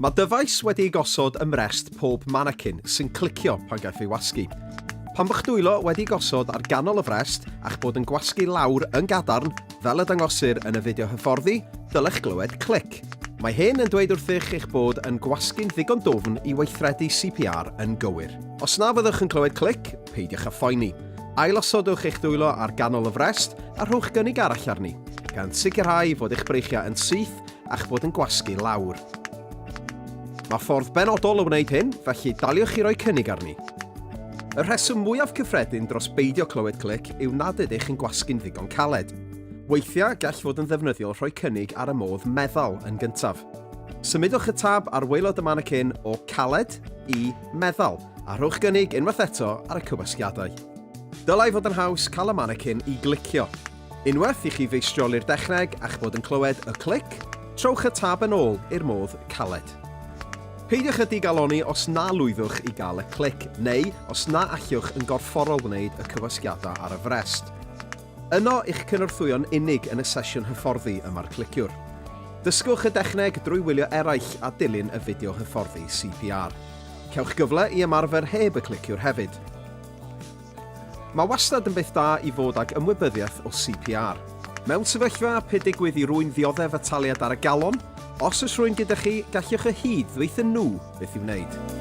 Mae dyfais wedi ei gosod ym mrest pob mannequin sy'n clicio pan gaiff ei wasgu. Pan bo'ch dwylo wedi gosod ar ganol y frest a'ch bod yn gwasgu lawr yn gadarn, fel y dangosir yn y fideo hyfforddi, dylech glywed clic. Mae hyn yn dweud wrthych eich bod yn gwasgu'n ddigon dwfn i weithredu CPR yn gywir. Os na fyddwch yn clywed clic, peidiwch â phoeni. Ailosodwch eich dwylo ar ganol y frest a rhowch gynnig arall arni, gan sicrhau fod eich breichiau yn syth a'ch bod yn gwasgu lawr. Mae ffordd benodol o wneud hyn, felly daliwch i roi cynnig arni. Y rheswm mwyaf cyffredin dros beidio clywed clic yw nad ydych yn gwasgu'n ddigon caled. Weithiau, gall fod yn ddefnyddiol rhoi cynnig ar y modd meddal yn gyntaf. Symudwch y tab ar waelod y mannequin o 'caled' i 'meddal' a rhowch gynnig unwaith eto ar y cywasgiadau. Dylai fod yn haws cael y mannequin i glicio. Unwaith i chi feistroli'r dechneg a'ch bod yn clywed y clic, trowch y tab yn ôl i'r modd caled. Peidiwch â digalonni os na lwyddwch i gael y clic neu os na allwch yn gorfforol wneud y cywasgiadau ar y frest. Yno i'ch cynorthwyo'n unig yn y sesiwn hyfforddi y mae'r cliciwr. Dysgwch y dechneg drwy wylio eraill a dilyn y fideo hyfforddi CPR. Cewch gyfle i ymarfer heb y cliciwr hefyd. Mae wastad yn beth da i fod ag ymwybyddiaeth o CPR. Mewn sefyllfa pe digwydd i rwy'n ddioddef ataliad ar y galon, os oes rwy'n gyda chi, gallwch o hyd ddweutho nhw beth i'w wneud.